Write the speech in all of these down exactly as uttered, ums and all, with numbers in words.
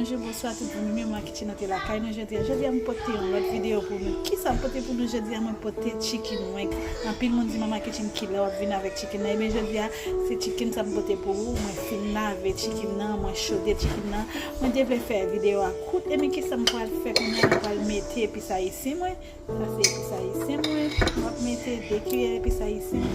Bonjou, bonswa tout moun, Mama Kitchen antre lakay nou jodi a. Jodi a, m pote yon lòt videyo pou nou. Kisa m pote pou nou jodi a? Mwen pote chicken wing. Anpil moun di, Mama Kitchen, kilè w ap vin avèk chicken nan? Ebyen, jodi a, se chicken sa m pote pou ou. Mwen fin lave chicken nan, mwen chode chicken nan. Mwen te vle fè videyo a kout. Ebyen, kisa m pral fè kounye a? Mwen pral mete epis ayisyen mwen. Sa se epis ayisyen mwen. M ap mete de kiyè epis ayisyen.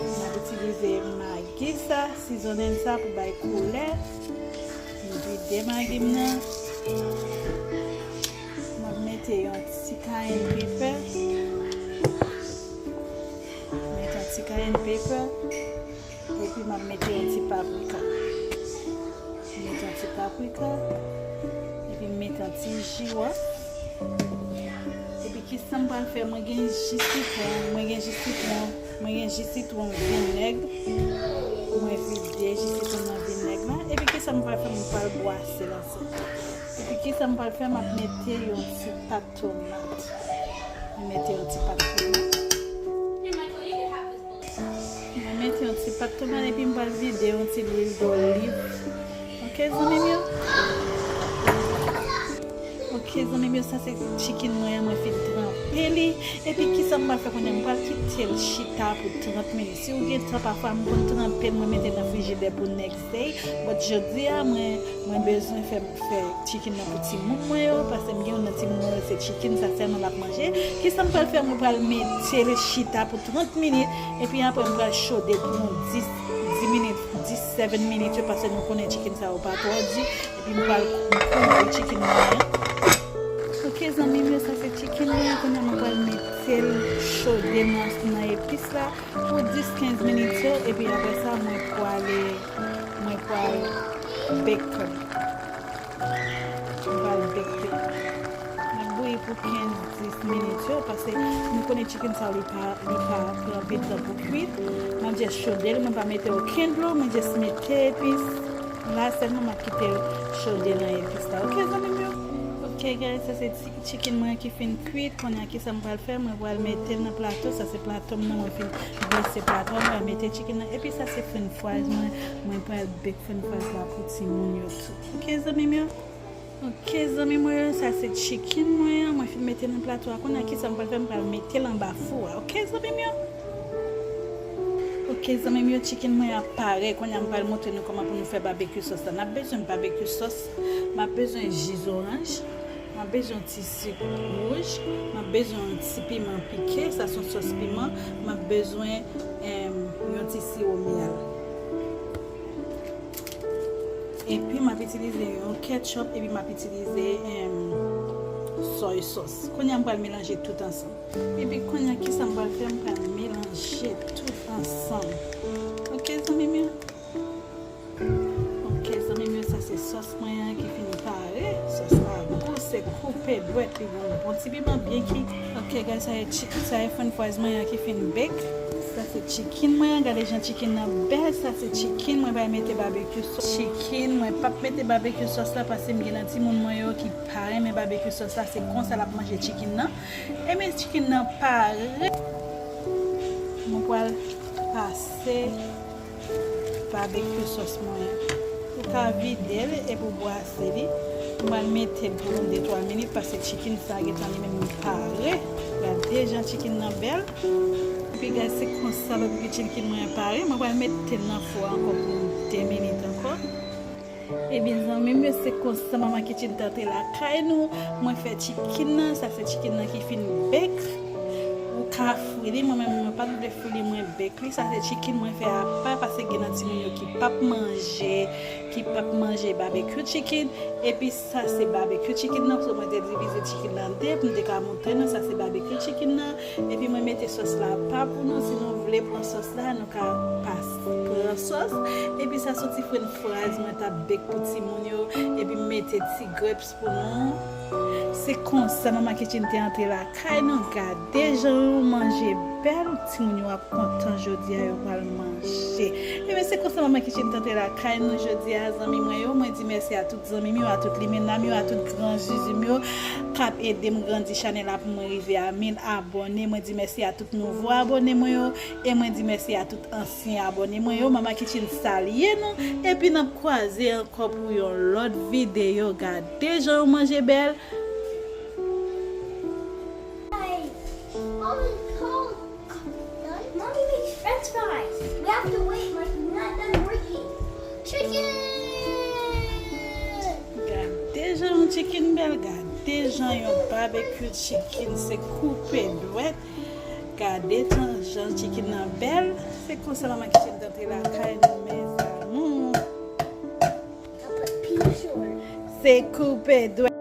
M ap itilize magi sa, sizonnen sa pou bay koulè. M vide magi m nan. M ap mete yon ti cayenne pepper. Mete yon ti cayenne pepper. Epi m ap mete yon ti paprika. M mete yon ti paprika. Epi m mete yon ti jiwòf. Epi kisa m pral fè? Mwen gen ji sitwon, mwen gen ji sitwon, mwen gen ji sitwon vinèg. Mwen vide ji sitwon nan vinèg la. Epi kisa m pral fè? Mwen pral bwase l ansanm. Epi kisa m pral fè? M ap mete yon ti pat tomat. Mwen mete yon ti pat tomat. Mwen mete yon ti pat tomat epi m pral vide yon ti lwil doliv. Ok, zanmi m yo? Ok, zanmi m yo, sa se chicken mwen an, mwen fin tranpe li. Epi kisa m pral fè kounye a? M pral kite l chita pou trant minit. Si w gen tan, pafwa m konn tranpe l, mwen mete nan frijidè pou next day. But jodi a, mwen, mwen bezwen fè, fè chicken nan pou timoun mwen yo, paske m gen youn nan timoun mwen yo, se chicken sa sèlman l ap manje. Kisa m pral fè? Mwen pral mete l chita pou trant minit, epi apre m pral chode l pou yon dis, dis minit, dis, seven minit yo, paske nou konnen chicken sa yo pa twò di, epi m pral kouvri chicken mwen an. Ok, zanmi m yo, sa se chicken mwen an, kounye a mwen pral mete l chode nan, nan epis la pou dis, kenz minit yo, epi apre sa, mwen pral, mwen pral bake li. Mwen pral bake li. M ap bouyi pou kenz, dis minit yo, paske nou konnen chicken sa, li pa, li pa pran pil tan pou kwit. M ap just chode l, mwen pa mete okenn dlo, mwen just mete epis la sèlman, m ap kite l chode nan epis la. Ok, zanmi m yo? Ok, guys, sa se ti chicken mwen ki fin kwit. Kounye a, kisa m pral fè? Mwen pral mete l nan plato. Sa se plato m nan, mwen fin drese plato a. Mwen pral mete chicken nan. Epi sa se french fries mwen. Mwen pral bake french fries la pou timoun yo tou. Ok, zanmi m yo? Ok, zanmi mwen yo, sa se chicken mwen an. Mwen fin mete l nan plato a. Kounye a, kisa m pral fè? M pral mete l anba fou a. Ok, zanmi m yo? Ok, zanmi m yo, chicken mwen ap pare. Kounye a, m pral montre nou kòman pou nou fè barbecue sauce la. N ap bezwen barbecue sauce. M ap bezwen ji zoranj. M ap bezwen yon ti sik wouj. M ap bezwen yon ti piman pike. Sa se yon sòs piman. M ap bezwen, em, yon ti siwo myèl. Epi m ap itilize yon ketchup, epi m ap itilize, em, soy sauce. Kounye a m pral melanje tout ansanm. Epi kounye a, kisa m pral fè? M pral melanje tout ansanm. Ok, zanmi m yo? Ok, zanmi m yo, sa se sòs mwen an ki fin pare. Sòs la gou, se koupe dwèt li, gon bon ti piman byen ki. Ok, guys, sa e chi-, sa e french fries mwen an ki fin bake. Sa se chicken mwen an, gade jan chicken nan bèl. Sa se chicken, mwen pral mete barbecue sauce. Chicken, mwen p ap mete barbecue sauce la paske m gen nan timoun mwen yo ki pa renmen barbecue sauce la. Se konsa l ap manje chicken nan. Ebyen, chicken nan pare. Mwen pral pase barbecue sauce mwen an. Ou ka vide l epi w bwase li. Mwen mete l pou yon de twa minit paske chicken sa gentan li menm li pare. Gade jan chicken nan bèl. Epi guys, se konsa barbecue chicken mwen an pare. Mwen pral mete l nan fou a ankò pou yon de minit ankò. Ebyen, zanmi m yo, se konsa Mama Kitchen t antre lakay nou. Mwen fè chicken nan, sa se chicken nan ki fin bake. Ou ka fri li, mwen menm, mwen pa t vle fri li, mwen bake li. Sa se chicken mwen fè apa, paske gen nan timoun yo ki p ap manje, ki p ap manje barbecue chicken. Epi sa se barbecue chicken nan, so mwen te divize chicken nan de, pou m te ka montre nou, sa se barbecue chicken nan. Epi mwen mete sòs la apa pou nou. Si nou vle pran sòs la, nou ka pas-, pran sòs. Epi sa se ti french fries mwen t ap bake pou timoun yo. Epi m mete ti grapes pou nou. Si Se konsa Mama Kitchen te antre lakay nou. Gade jan yon manje bèl. Timoun yo ap kontan jodi a, yo pral manje. Ebyen, se konsa Mama Kitchen te antre lakay nou jodi a, zanmi mwen yo. Mwen di mèsi a tout zanmi m yo, a tout limena m yo, a tout gran zizi m yo k ap ede m grandi chanèl la pou mwen rive a mil abòne. Mwen di mèsi a tout nouvo abòne mwen yo. E mwen di mèsi a tout ansyen abòne mwen yo. Mama Kitchen salye nou. Epi n ap kwaze ankò pou yon lòt videyo. Gade jan yon manje bèl. Hey, Mommy, call. Mommy makes French fries. We have to wait. Like, we're not done working. Chicken! Gade jan yon chicken bèl. Gade jan yon barbecue chicken. Se koupe dwèt. Gade jan, jan chicken nan bèl. Se konsa Mama Kitchen te antre lakay nou, mes amours. Se koupe dwèt.